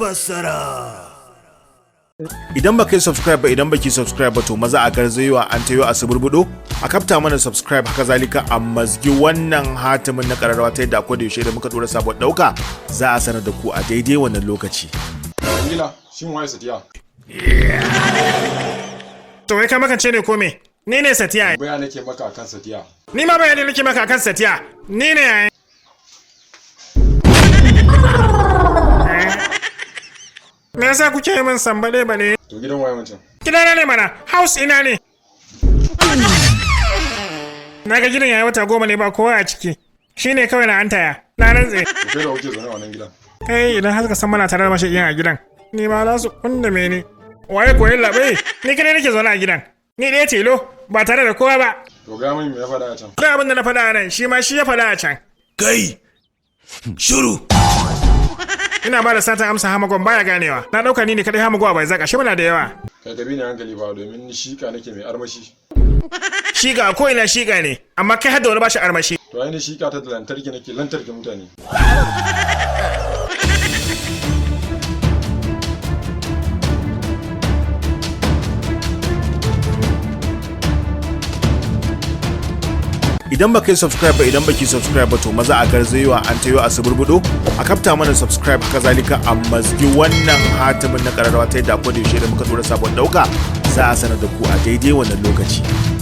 Fassara. Idan baka yi subscribe ba, idan baki subscribe ba, to maza a garzayewa an tayo a suburbudo a kafta mana subscribe. Haka zalika a mazgi wannan hatimin na kararrawa ta yadda akwai da yaushe da muka dora sabon dauka za a sanar da ku a daidai wannan lokaci. Ingila, shin waye Satiya? To wai ka makance ne ko me? Ni ne Satiya. Baya nake maka akan Satiya. Ni ma bayani nake maka akan Satiya. Ni ne. Me yasa kuke yi min sambale bale? To gidan waye wancan? Gidana ne mana, house ina ne. Na ga gidan yayi wata 10 ne ba kowa a ciki. Shi ne kawai na antaya. Na rantse. To kai da kuke zaune a wannan gidan. Kai idan har ka san muna tare da mashaƙiyan a gidan, ni ma za su kundume ni. Waye koyi labai? Ni kadai nake zaune a gidan. Ni ɗaya tilo ba tare da kowa ba. To ga min me ya faɗa a can. Duk abin da na faɗa a nan shi ma shi ya faɗa a can. Kai! Shiru! Ina ba da satan amsa Hamagon baya ganewa. Na ɗauka ni ne kaɗai Hamago a bai zaka shi muna da yawa. Kai ka bi ni hankali fa domin ni shika nake mai armashi. Shiga ko ina shiga ne, amma kai har da wani bashi armashi. To ai ni shika ta da lantarki nake lantarki mutane. Idan baka yi subscribe ba, idan baki subscribe ba, to maza a garzayewa an tayo a suburbudo a kafta mana subscribe. Haka zalika a mazgi wannan hatimin na kararrawa ta yadda akwai da yaushe da muka dora sabon dauka za a sanar da ku a daidai wannan lokaci.